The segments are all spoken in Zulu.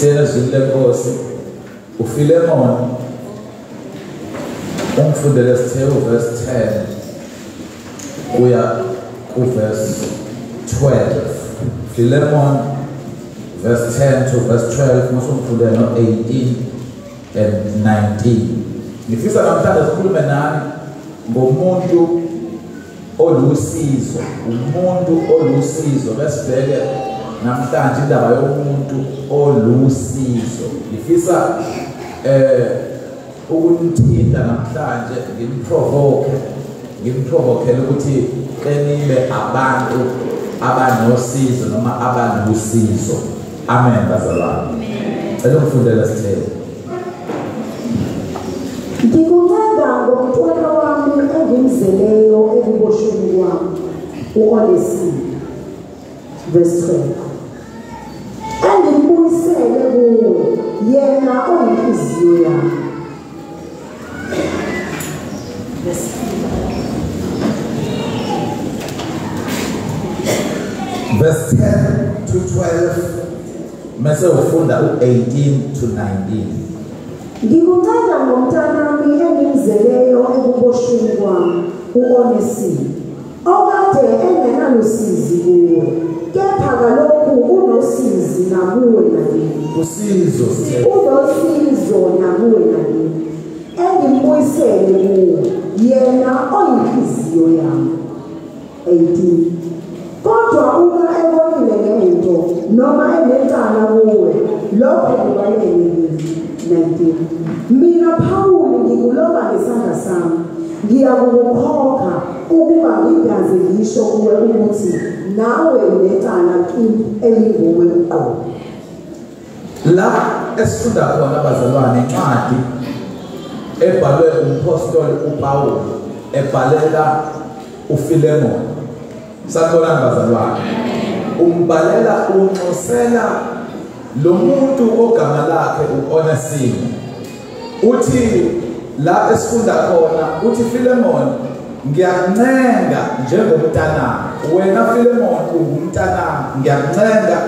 Siyezwini lenkosi uFilemon umfundele sithelo verse 10 kuya ku verse 12. Philemon verse 10 to verse 12 musumfundele no 18 and 19. Ngifisa namhlanje sikhulume nani ngomuntu olusizo, umuntu olusizo. Besibheke namhlanje indaba yomuntu olusizo. Ngifisa ukunithinta namhlanje ngimprovoke ukuthi qinibe abantu abanosizo noma abanusizo. Amen bazalwane. Cela ukufundela sithelo. Ngikuncenga ngomntwana wami engimzeleyo ekuboshweni kwami, u-Onesimu. Verse 12. Engimbuyisele kuwe, yena oyinhliziyo yami. Verse 10 to 12 mase ufunda u18 to 19. Ngikuncenga ngomntanami engimzeleyo ekuboshweni kwami, u-Onesimu, okade engenalusizi kuwe, kepha kalokhu unosizi nakuwe nakimi. Usizo unosizo nakuwe nakimi, engimbuyisele kuwe, yena oyinhliziyo yami. 18. Kodwa uma ebonile ngento noma enecala kuwe, lokho kubalulekile kimi. 19. Mina Pawuli ngikuloba ngesandla sami, ngiyakukukhokha ukuba ngingaze ngisho kuwe ukuthi nawe unecala kimi elinguwe uqobo. La esifunda khona bazalwane incwadi ebhalwe umpostoli uPawulu ebhalela uFilemon. Sanibonani bazalwane. Umbhalela unxosela lo muntu ogama lakhe uOnesimu. Uthi la esifunda khona uthi Philemon ngiyakuncenga njengomntana. Wena Philemon ungumntana, ngiyakuncenga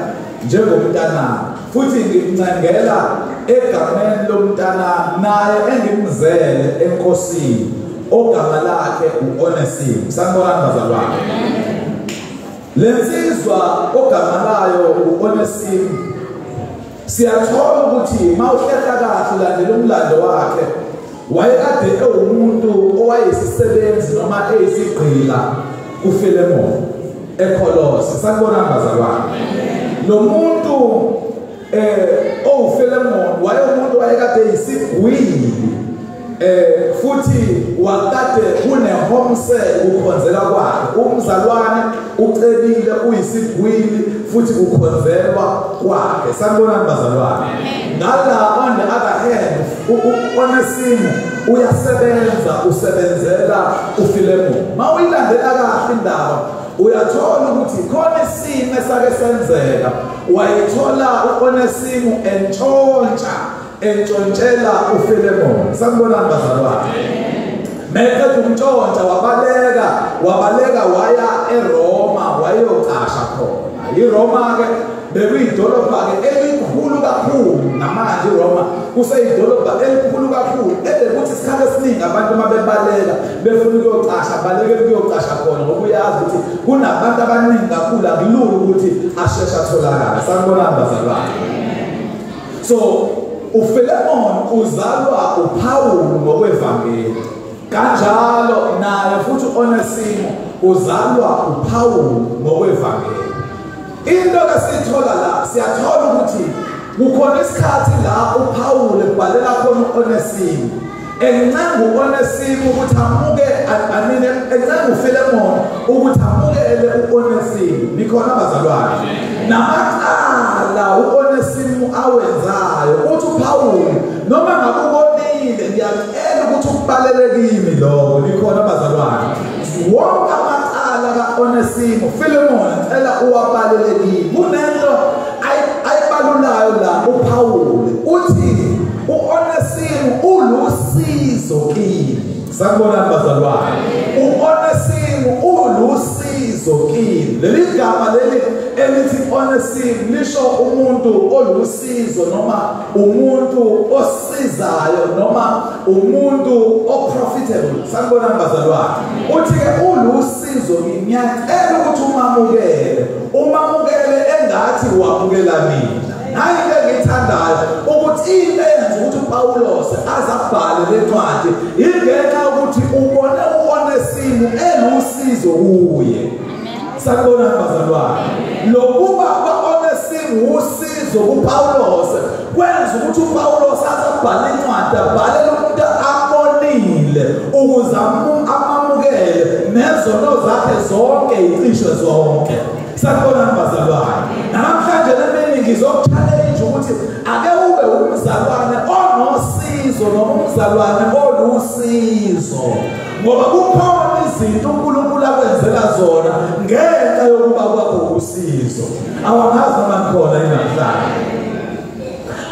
njengomntana futhi ngikuncengela egameni lomntana naye engimzele enkosini ogama lakhe uOnesimu. Sanibonani bazalwane. Lensizwa ogama layo uOnesimu siyathola ukuthi mawuhlehla kahle ulandela umlando wakhe, wayekade ewumuntu owayesisebenzi noma eyisigqila kuFilemon eKolose. Sanibonani bazalwane. Lo muntu owuFilemon wayewumuntu wayekade eyisigwili, futhi wakade kunehomse ukukhonzela kwakhe. Umzalwane ucebile, uyisigwili futhi ukhonzelwa kwakhe. Sanibonani bazalwane. Ngala on the other hand uOnesimu uyasebenza, usebenzela uFilemon. Mawuyilandela kahle indaba uyathola ukuthi khona isimo esake senzeka, wayithola uOnesimu entshontshela uFilemon. Sanibonani bazalwane. Meqeda ukuntshontsha wabaleka waya eRoma, wayocasha khona. iRoma ke bekuyidolobha ke elikhulu kakhulu. Namanje iRoma kuseyidolobha elikhulu kakhulu elekuthi isikhathi esiningi abantu uma bebaleka befuna ukuyocasha balekele ukuyocasha khona, ngoba uyazi ukuthi kunabantu abaningi kakhulu, akulula ukuthi asheshe atholakale. Sanibonani bazalwane. So uFilemon uzalwa uPawulu ngokwevangeli, kanjalo naye futhi uOnesimu uzalwa uPawulu ngokwevangeli. Into esithola la, siyathola ukuthi kukhona isikhathi la uPawulu ebhalela khona uOnesimu, encenga uOnesimu ukuthi amuke anine, encenga uFilemon ukuthi amukele uOnesimu. Nikhona bazalwane? Namacala uOnesimu awenzayo, uthi uPawulu noma ngabe ubonile ngiyacela ukuthi ukubalele kimi lokho. Nikhona bazalwane? Wonke amacala kaOnesimu Philemon cela uwabalele kimi. Kunento ayibalulayo la uPawulu, uthi uOnesimu ulusizo kimi. Sanibonani bazalwane. uOnesimu ulusizo kimi. Leli gama Igama leli elithi Onesimu lisho umuntu olusizo noma umuntu osizayo noma umuntu oprofitable. Sanibonani bazalwane. Uthi ke ulusizo, ngiyacela ukuthi umamukele, umamukele engathi wamukela mina. Nayi into engiyithandayo ukuthi into eyenza ukuthi uPawulos azabhale lencwadi ingenxa ukuthi ubone uOnesimu elusizo kuye. Sanibonani bazalwane. Lokuba kwaOnesimu usizo kuPawulos kwenza ukuthi uPawulos azabhale incwadi, abhalele umuntu ambonile ukuze amamukele nezono zakhe zonke icishwe zonke. Sanibonani bazalwane. Namhlanje lemini ngizokuchallenge ukuthi ake ube umzalwane onosizo noma umzalwane olusizo, ngoba kukhona izinto uNkulunkulu akwenzela zona ngenxa yokuba kwakho usizo. Awangazi noma nikhona namhlanje.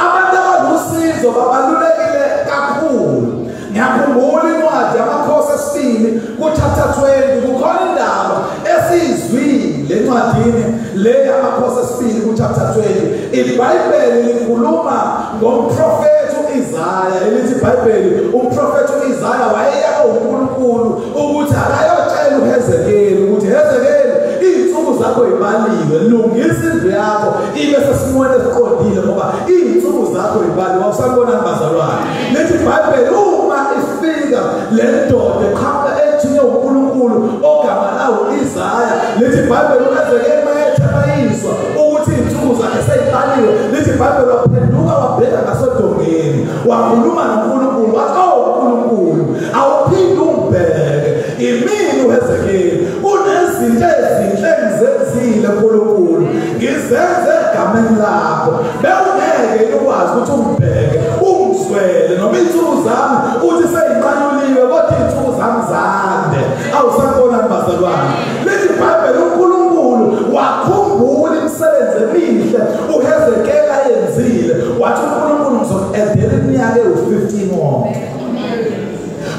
Abantu abalusizo babalulekile kakhulu. Ngiyakhumbula incwadi yaMakhosi esibili kuchapter 20, kukhona indaba esiyizwile encwadini le yaMakhosi esibili kuchapter 20. IBhayibheli likhuluma ngomprofethi uIsaya. Elithi iBhayibheli umprofethi uIsaya wayeyalwa uNkulunkulu ukuthi akayotshela uHezekeli ukuthi Hezekeli, iy'nsuku zakho ibaliwe, lungisa indlu yakho ibe sesimweni esiqondile ngoba iy'nsuku zakho ibaliwe. Awusabonani bazalwane? Lithi iBhayibheli uma ifika le ndoda eqhamuka ethunywe uNkulunkulu ogama lawo Isaya, lithi iBhayibheli uHezekeli mayethabayiswa ukuthi iy'nsuku zakhe seyibaliwe, lithi iBhayibheli waphenduka wabheka ngasodongeni wakhuluma noNkulunkulu wathi, oh uNkulunkulu, awuphinde ungibheke imini uHezekeli, kunezinto ezinhle engizenzile uNkulunkulu, ngizenze egameni lakho, bewungeke ukwazi ukuthi ungibheke ungizwele noma iy'nsuku zami uthi seyinqanyuliwe kodwa iy'nsuku zami zande. Awusabonani bazalwane? Lithi iBhayibheli uNkulunkulu wakhumbula imisebenzi emihle uHezekeli ayenzile, wathi uNkulunkulu ngizoku-edela iminyaka ewu-15 wonke.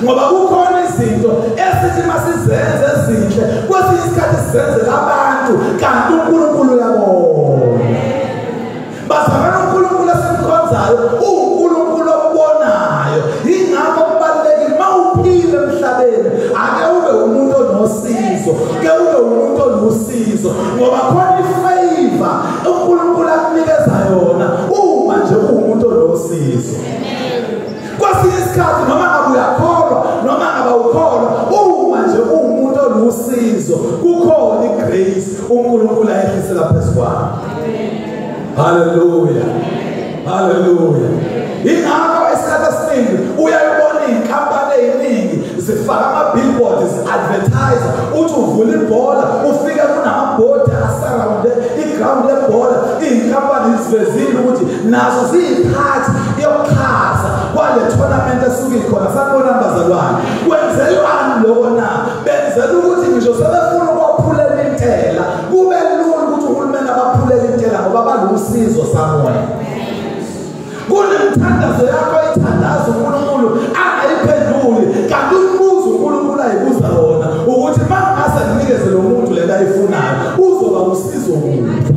Ngoba kukhona izinto esithi masizenze ezinhle kwesinye isikhathi sizenzela abantu kanti uNkulunkulu uyabona. Bazalwane, uNkulunkulu esimkhonzayo uNkulunkulu obonayo. Yingakho kubalulekile mawuphila emhlabeni ake ube umuntu onosizo, ke ube umuntu olusizo, ngoba khona ifavor uNkulunkulu akunikeza yona uma nje uwumuntu onosizo. Kwesinye isikhathi noma ngabe uyakholwa noma ngabe awukholwa, uma nje uwumuntu olusizo kukhona igrace uNkulunkulu ayehlisela phezu kwakho. Haleluya, haleluya. Ingakho isikhathi esiningi uyayibona iy'nkampani ey'ningi zifaka ama-billboard zi-advertise, uthi uvula ibhola ufike kunamabhodi asarawunde iground lebhola. Iy'nkampani zivezile ukuthi nazo ziyiphathi yokuxhasa kwale tournament esuke ikhona. Sanibonani bazalwane. Kwenzelwani lokho na? Benzela ukuthi ngisho sebefuna ukwaphulela intela kube lula ukuthi uhulumeni abaphulela intela ngoba balusizo somewhere. Kunemthandazo yakho ithandazo uNkulunkulu angayiphenduli, kanti umbuzo uNkulunkulu ayibuza wona ukuthi mangase nginikeze lo muntu lento ayifunayo uzoba usizo kuphi?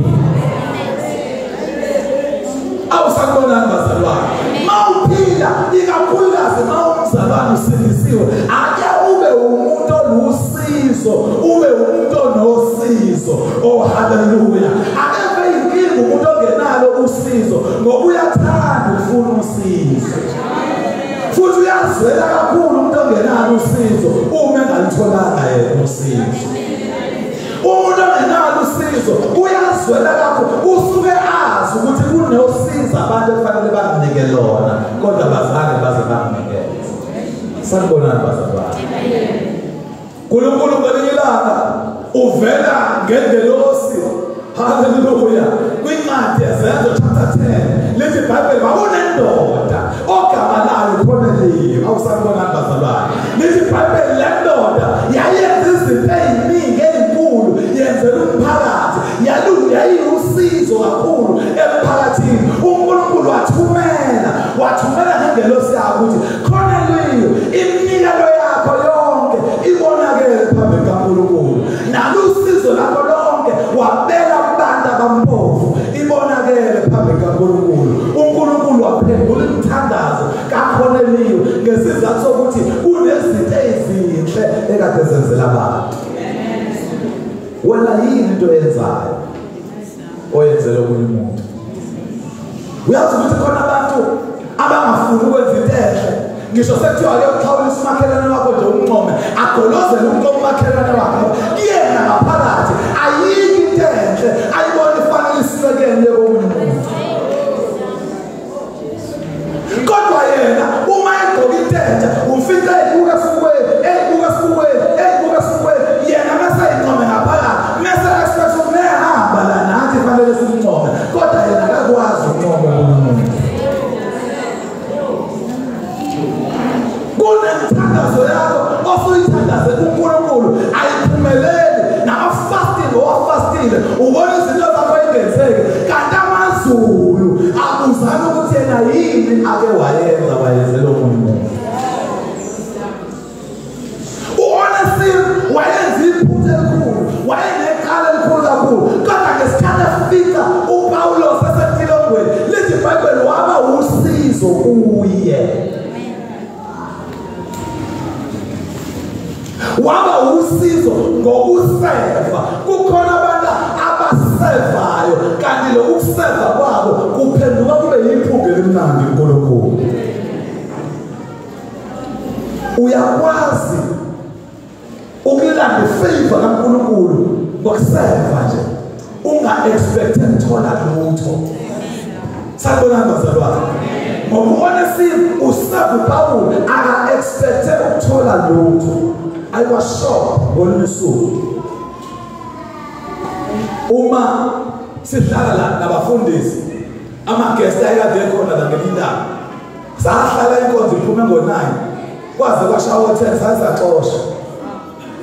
Awusakubonani bazalwane? Mawuphila ikakhulukazi mawumzalwane usindisiwe, ake ube umuntu olusizo, ube umuntu onosizo. Oh haleluya. Ake inkinga umuntu ongenalo usizo ngoba uyathanda ukufuna usizo, futhi uyazwela kakhulu umuntu ongenalo usizo uma engalitholanga yena usizo. Umuntu ongenalo usizo uyazwela kakhulu, usuke azi ukuthi kunosizo abantu ekufanele bamnike lona kodwa bazange baze bamnikeze. Sanibonani bazalwane. uNkulunkulu ngelinye ilanga uvela ngengelosi. Haleluya. Kwincwadi yeZenzo chapter 10 lithi iBhayibheli kwakunendoda ogama layo Cornelius. Awusabonani bazalwane? Lithi iBhayibheli le ndoda yayenza izinto eziningi ezinkulu, yenzela umphakathi, yayiwusizo kakhulu emphakathini. uNkulunkulu wathumela ngengelosi yakhe ukuthi Cornelius, iminikelo yakho yonke ibonakele phambi kaNkulunkulu, nalusizo lakho lonke wabeka kaNkulunkulu. uNkulunkulu waphendula imithandazo kaKorneliyo ngesizathu sokuthi kunezinto ezinhle ekade zenzela abantu. Wena yini into oyenzayo oyenzele omunye umuntu? Uyazi ukuthi khona abantu abangafuni ukwenza into enhle, ngisho sekuthiwa ake uxhawulise umakhelwane wakho nje umncome, agolozele umncome umakhelwane wakhe, kuyena ngaphakathi ayikho into enhle ayibona ifanele isisekele komunye umuntu. Kodwa yena uma egqoka into entsha umfica eyibuka esibukweni, eyibuka esibukweni, eyibuka esibukweni, yena mase eyincome ngaphakathi, mase expect ukuthi nehamba la nathi fanele simncome, kodwa yena akakwazi ukuncoma omunye umuntu. Kunemithandazo yakho osuyithandaze kuNkulunkulu ayiphumeleli, nama-fasting owafastile ubona izinto zakho ingenzeki, kanti amazulu abuzana ukuthi yena yini ake wayenza wayenzela omunye umuntu. U-Onesimu wayenza iphutha elikhulu, wayeneqala elikhulu kakhulu, kodwa ngesikhathi efika uPawulos esetilongweni, lithi iBhayibheli waba usizo kuye. Waba usizo ngokuseva. Kukhona abantu abasevayo kanti lokhu kuseva kwabo kuphenduka kube yiphunga elimnandi kuNkulunkulu. Uyakwazi ukulanda ifavor kaNkulunkulu ngokuseva nje, unga-expect ukuthola lutho. Sanibonani bazalwane. Ngoba u-Onesimu useva uPawulu aka-expect ukuthola lutho. I was shocked ngolunye usuku uma sihlala la nabafundisi, ama-guest ayekade ekhona la ngelinye ilanga, sahlala inkonzo iphume ngo-9 kwaze kwashaya o-10, saze saxosha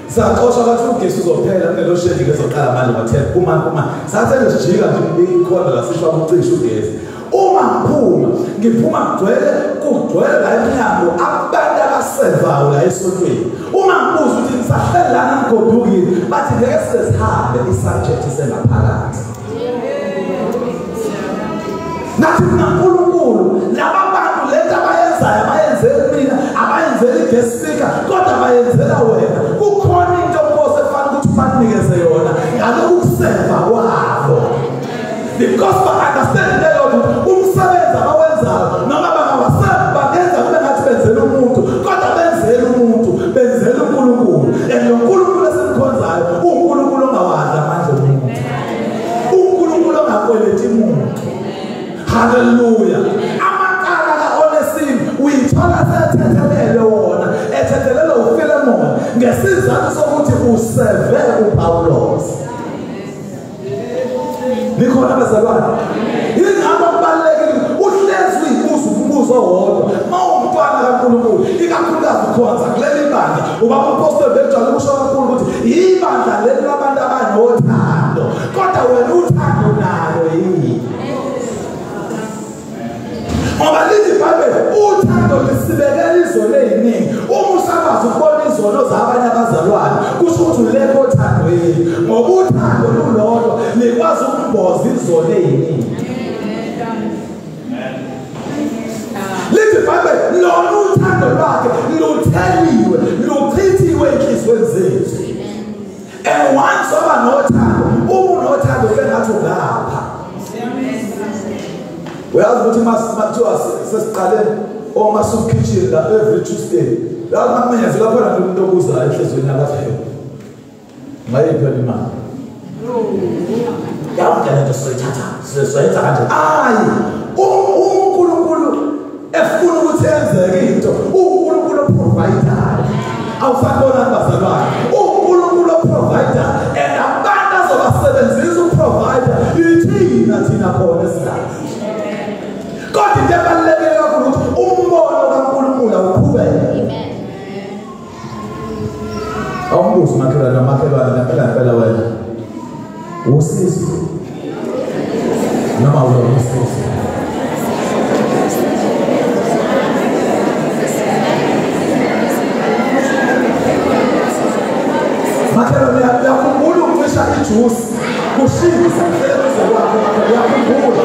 saxosha bathi ugesi uzophela kunelo shedi ezoqala manje ngo-10 kuma sathe nje sijika nje ikhona la sishwa kucisha ugesi. Uma ngiphuma ngiphuma kugcwele kugcwele la emnyango abantu abasevayo la esontweni. Uma ngibuza ukuthi ngisahleli lana ngigodukile, bathi ngeke sihambe, i-subject isengaphakathi. Nathi kunaNkulunkulu laba bantu lento abayenzayo abayenzeli mina, abayenzeli i-guest speaker, kodwa bayenzela wena. Kukhona into Nkosi efanele ukuthi ubanikeze yona ngalokhu kuseva kwabo. Because ba-understand leyo nto, umsebenzi abawenzayo noma bangawasevi bangenza kube ngathi benzela umuntu, kodwa benzela umuntu, benzela uNkulunkulu. And lo Nkulunkulu esimkhonzayo uNkulunkulu ongawadla amandla omuntu, uNkulunkulu ongakweleti muntu. Hallelujah. Amacala ka-Onesimu uyithola sethethelelwe wona, ethethelelwe uFilemon ngesizathu sokuthi useve uPawulos. Nikhona bazalwane? Yingakho kubalulekile uhlezi uyibuza umbuzo owodwa. Uma ungumntwana kaNkulunkulu, ikakhulukazi ukhonza kuleli bandla, ubaba umpostoli bejwayele ukusho kakhulu ukuthi ibandla leli labantu abanothando, kodwa wena uthando nalo yini? Ngoba lithi iBhayibheli uthando lisibekela izono eziningi. Uma usakwazi ukubona izono zabanye abazalwane, kusho ukuthi ulekho othandweni, ngoba uthando lulodwa likwazi ukumboza izono eziningi. Lithi iBhayibheli lona uthando lwakhe lutheliwe, luchithiwe enhliziyweni zethu. And once waba nothando, uma unothando bengathi ungapha. Uyazi ukuthi makuthiwa sesiqale oma-soup kitchen la every Tuesday, uyazi makumenyezela khona umuntu obuzayo enhliziyweni yakho, ungayiphi yona imali? Yonke lento soyithatha soyenza kanje. Ayi, uNkulunkulu efuna ukuthi yenzeke into, uNkulunkulu oprovidayo. Awusanibonani bazalwane? uNkulunkulu oprovider, and abantu azobasebenzisa uprovider ithina thina khona esilapha. Kodwa into ebalulekile kakhulu ukuthi umbono kaNkulunkulu awuqhubeke. Amen. Awumbuzi umakhelwane nomakhelwane ngempela ngempela wena usizo noma ulona usizo? Makhelwane uyakhumbula ukuncisha ijusi kushisa kuhlezi kwakho, makhelwane uyakhumbula.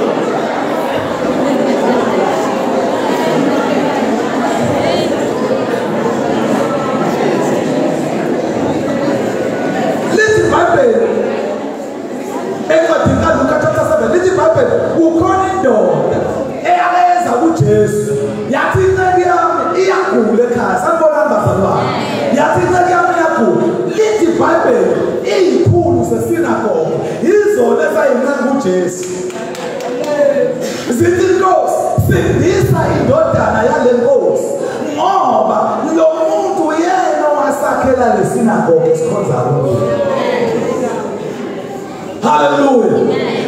kuJesu, yathi inceku yami iyagula ekhaya. Sanibonani bazalwane. Yathi inceku yami iyagula. Lithi iBhayibheli iyikhulu sesinagoge izona esayincenga kuJesu. Zithi inkosi, sindisa indodana yale nkosi, ngoba lo muntu yena owasakhela lesinagoge esikhonza kuyo. Hallelujah.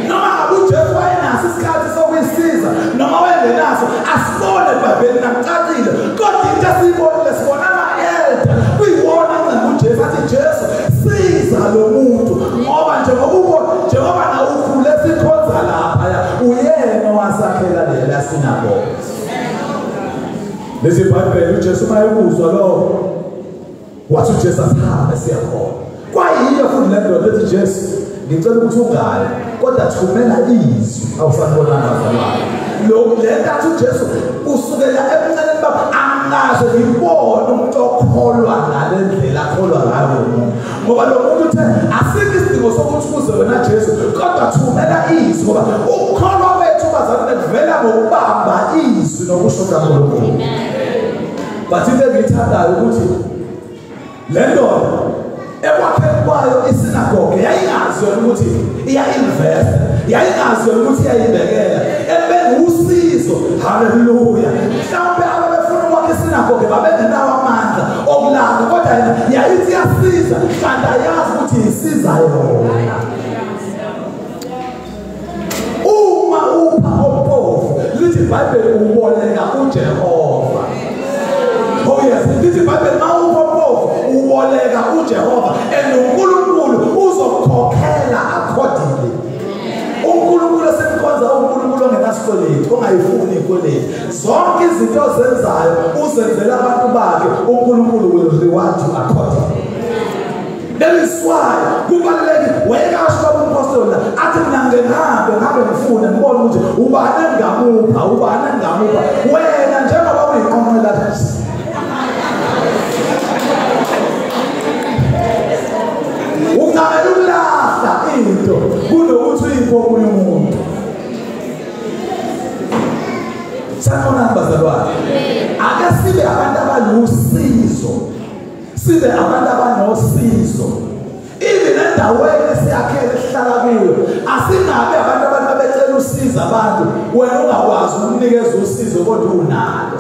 Noma ngabe uJesu wayenaso isikhathi sokuyisiza noma wayengenaso, asibone eBhayibhelini nakucacile, kodwa into esiyibonile sibona ama-elder kuyiwona ancenga uJesu athi, Jesu siza lo muntu, ngoba njengoba nawe ukhule sikhonza laphaya, uyena owasakhela lela sinagoge. Lezi iBhayibheli uJesu uma ekuzwa lokho, wathi uJesu asihambe siyakhona. Kwayiyo futhi le ndoda ethi, Jesu ngicela ukuthi ungayi, kodwa thumela izwi. Awusanibonani bazalwane. Lokhu le nto athi uJesu usukela ebuncaneni bami angikaze ngibone umuntu okholwa ngale ndlela akholwa ngayo lo muntu, ngoba lo muntu uthe asikho isidingo sokuthi uze wena Jesu, kodwa thumela izwi, ngoba ukukholwa kwethu bazalwane kuvela ngokubamba izwi nokusho kaNkulunkulu. But into engiyithandayo ukuthi le ndoda ekwakheni kwayo isinagoge yayingazi yona ukuthi iya-invest, yayingazi yona ukuthi iyayibekela, ebengusizo. Haleluya. Mhlawumbe ababefuna ukwakha isinagoge babengenawo amandla okulanda, kodwa yena yayithi iyasiza, kanti ayazi ukuthi isiza yona. Uma upha ompofu, lithi iBhayibheli uboleka uJehova. Oh yes, lithi iBhayibheli uma upha ompofu uboleka uJehova, and uNkulunkulu uzokhokhela accordingly. uNkulunkulu esemkhonza uNkulunkulu ongenasikweletu, ongayifuni ikweletu. Zonke izinto ozenzayo uzenzela abantu bakhe, uNkulunkulu will reward you accordingly. That is why kubalulekile wayekasho baba umpostoli la athi mina ngihambe ngabe ngifune ngibone ukuthi ubani engingamupha, ubani engingamupha. Wena njengoba uyinqonqela nje, uncamela ukulahla into kunokuthi uyiphe omunye umuntu. Sanibonani bazalwane. Ake sibe abantu abalusizo, sibe abantu abanosizo. Even endaweni esiyakhele esihlala kuyo, asingabi abantu abecela usizo abantu, wena ungakwazi ukunikeza usizo kodwa unalo.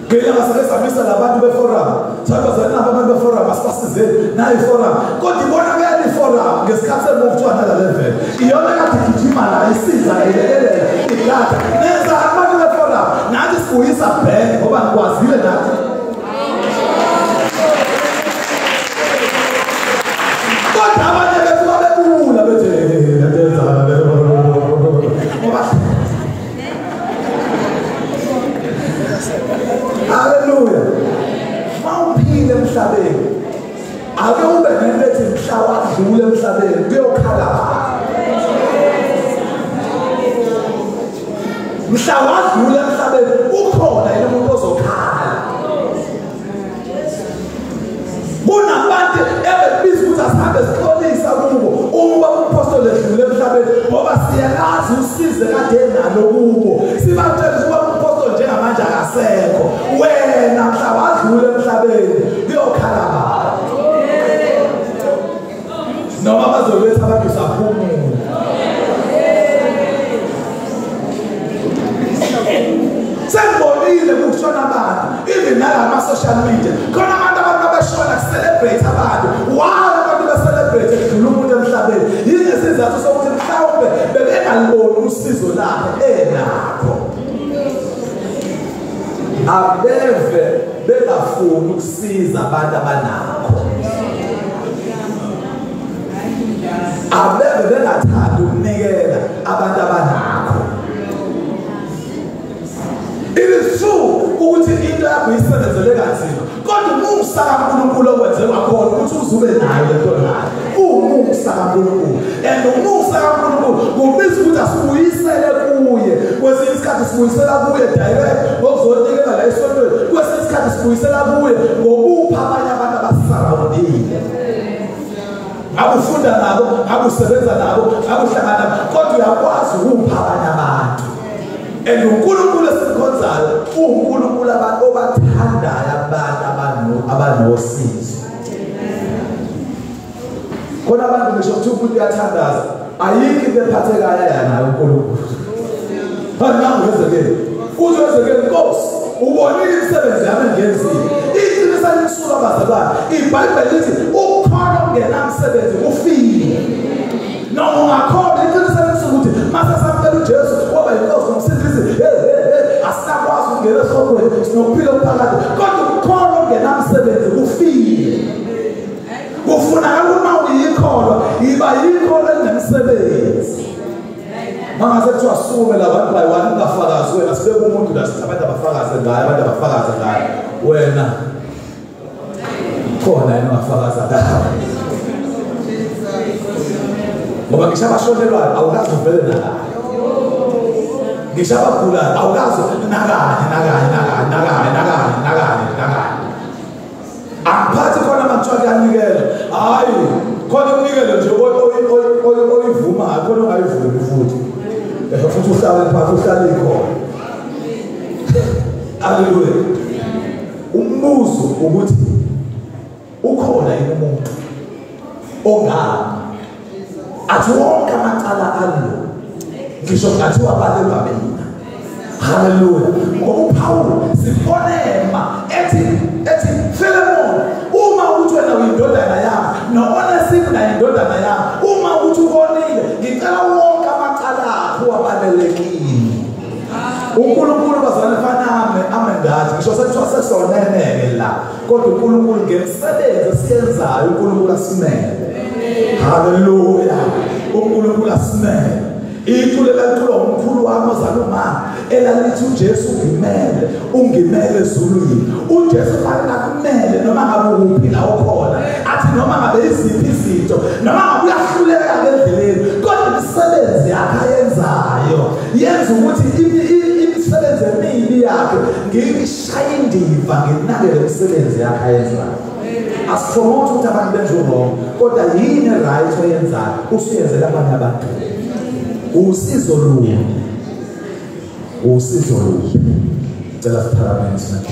Ngeke sake samisa labantu beforum, sathi nabo abantu beforum asibasizeni nayo iforum, kodwa ibonakele iforum ngesikhathi semove to another level. Iyona kade igijima la isiza ilekelela igada nenza abantu beforum, nathi sibuyisa back ngoba nikwazile nathi. Kodwa abanye bethu babebula bethi ngoba. Hallelujah. Mawuphile emhlabeni, ake ube nento ethi mhla wadlula emhlabeni kuyokhala abantu. Mhla wadlula emhlabeni ukhona yena umuntu ozokhala. Kunabantu ebebiza ukuthi asihambe sixolisa kubo uma umpostoli edlule emhlabeni, ngoba siyalazi usize kade enalo kubo. Sibatshela ukuthi umpostoli njengamanje akasekho, wena mhla wadlula emhlabeni kuyokhala abantu. Noma bazoletha abantu saphumula. Sengibonile kushona abantu even nalama social media, khona abantu abashona kucelebrate abantu. Why abantu becelebrate kudlula umuntu emhlabeni? Yingesizathu sokuthi mhlawumbe bebengaliboni usizo lakhe enakho. Abeve bengafuni ukusiza abantu abanakho, abeve bengathandi ukunikela abantu abanakho. It is true ukuthi into yakho isebenzele kanzima, kodwa umusa kaNkulunkulu okwenze kwakhona ukuthi uzube nayo lento nayo. Umusa kaNkulunkulu, and umusa kaNkulunkulu kubiza ukuthi asibuyisele kuye. Kwesinye isikhathi sibuyisela kuye direct ngokuzonikela la esontweni, kwesinye isikhathi sibuyisela kuye ngokupha abanye abantu abasisurroundile. Ngabe ufunda nabo, ngabe usebenza nabo, ngabe uhlangana nabo, kodwa uyakwazi ukupha abanye abantu. And uNkulunkulu esikhonzayo uNkulunkulu abantu obathandayo abantu abanosizo. Khona abantu ngisho kuthiwa umuntu uyathandaza ayikho into ephathekayo yanayo uNkulunkulu. Nangu Hezekeli, uthi Hezekeli, Nkosi ubonile imisebenzi yami engenzile. Iqinisa lisuka bazalwane. IBhayibheli lithi ukhona ongenamsebenzi kufile. Noma ungakhona iqinisa lisuka ukuthi mase samukela uJesu waba yinkosi nomsindisi, asikwazi ukungena esihogweni sinokuphila okuphakade. Kodwa ukhona ongenamsebenzi kufile. Kufunakala uma uyikholwa iba yikholwa elinemsebenzi. Mangase kuthiwa sukume la one by one ungafakazi wena, sibeke umuntu la sithi abantu abafakaze ngaye, abantu abafakaze ngaye. Wena khona yena ungafakaza ngawe. Ngoba ngisho abashonelwayo awukazi uvele nakanye. Ngisho abagulayo awukazi nakanye nakanye nakanye nakanye nakanye nakanye nakanye. Angiphathi khona makuthiwa kuyanikela. Hayi, khona umnikelo nje oyivumayo, khona ongayivumi futhi. Futhi uhlale phansi uhlale khona. Haleluya. Umbuzo ukuthi ukhona yini umuntu ongami athi wonke amacala alo ngisho ngathiwa balelwa mina. Haleluya. Ngoba uPaul sibonema ethi Philemon, uma uthi wena uyindodana yami no-Onesimu naye indodana yami, uma uthi ubonile ngicela wonke amacala akho wabalelekile. uNkulunkulu bazalwane faname amengathi ngisho sekuthiwa sesoneneke la, kodwa uNkulunkulu ngemisebenzi esiyenzayo uNkulunkulu asimele. Haleluya. uNkulunkulu asimele. Iculo elaculwa umkhulu wami ozalwa umama elalithi uJesu ungimele, ungimele ezulwini. uJesu fanele akumele noma ngabe ukuphi la ukhona, athi noma ngabe iziphi izinto, noma ngabe uyahluleka endleleni, kodwa imisebenzi yakhe ayenzayo yenza ukuthi imisebenzi emibi yakhe ngiyishaye indiva, nginake lemisebenzi yakhe ayenzayo. Asipromote ukuthi abantu benze wrong, kodwa yini right oyenzayo usuyenzela abanye abantu. Usizo luni, usizo luni. Cela siphakameni sinakho.